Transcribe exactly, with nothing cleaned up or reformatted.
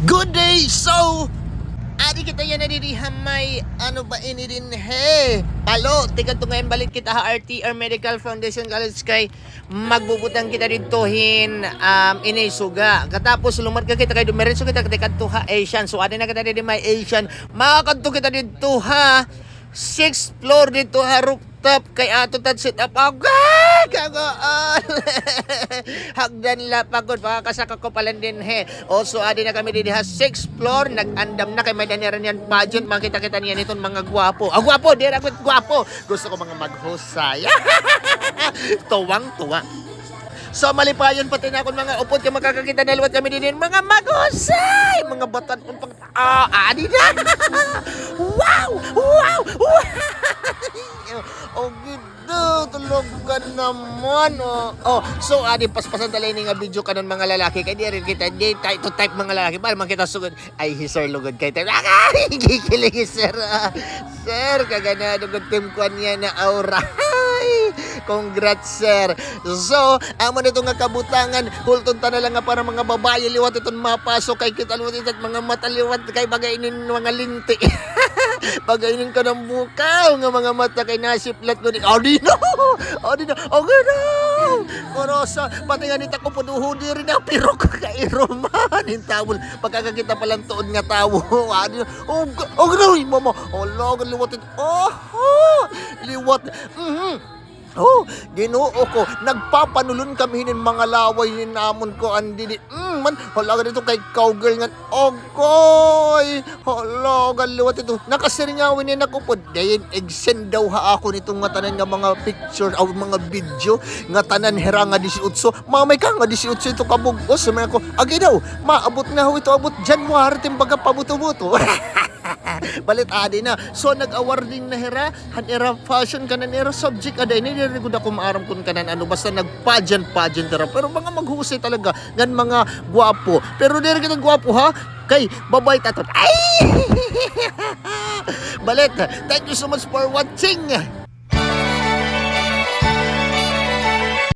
Good day! So, adi kita yana didi ha may, ano ba ini dinhi? Palo, tikadto ngay-an balik kita ha R T R Medical Foundation College kay magbubutang kita didto hin, um, ini suga. Katapos lumarga kita kay dumiretso kita tikadto ha Asian. So, adi na kita didi may Asian. Makakadto kita didto ha sixth floor didto ha roof top kay ato ta set up. Agay! Kagool! Hagdan la pa gud, makakasaka ko pa la dinhi. O, so, adi na kami dinhi ha sixth floor. Nag-andam na kay may-ada nira niyan pageant. Makita-kita niyan iton mga gwapo. Ah, gwapo! Diri ako gwapo! Gusto ko mga maghusay. Tuwang-tuwa. So, malipayon pati na akon mga upod kay makakakita na liwat kami dinhi mga maghusay! Mga batan-on pang Ah, adi na! Wow! Wow! Wow! O, gida, talaga naman, o. O, so, adi, paspasan ta la ini nga video kanan mga lalaki. Kay diri kita, di type to type mga lalaki. Para man kita sugod. Ay, hi sir lugod kay type. Ay, gikilig hi sir, ah. Sir, kaganado gud tim kuan niya na aura. Ay, congrats, sir. So, amo na ito nga kabutangan, hulton ta na la nga para mga babaye liwat iton mapasok kay kita liwat iton mga mata liwat kay baga inin mga linti. Baga inin kanang bukaw nga mga mata kay nasiplat ko di. Adi na! Adi na! Adi na! Kurosa, pati nga nita ko puduho diri na, pero kakairoman in tawol. Pagkakakita pa lang tuod nga tawo. Adi na! Og, og, uy, mama! Ala, liwat it-, oho! Liwat! Mhm. Oh, Ginoo ko, nagpapanulon kami hinin mga laway hinin amon ko, andi di, mm, man, hala ka dito kay cowgirl ngan, ogoy, hala ka liwat ito, nakasiringawin ni nakupod, dayon, igsend daw ha ako nitong nga tanan nga mga picture, aw, mga video, nga tanan hira nga disiotso, mamay ka nga disiotso ito kabug-os, sabi ako, agi daw, maabot nga ho ito, abot January, timbaga pabuto-buto. Balit adi na. So, nag-awarding na hira, han ira fashion kanan ira subject, ada ini, diri gud ako maaram kun kanan ano, basta nag-pageant, pageant hira. Pero mga maghusay talaga, ngan mga gwapo. Pero diri kita gwapo, ha? Kay, babay taton. Ay! Balit, thank you so much for watching.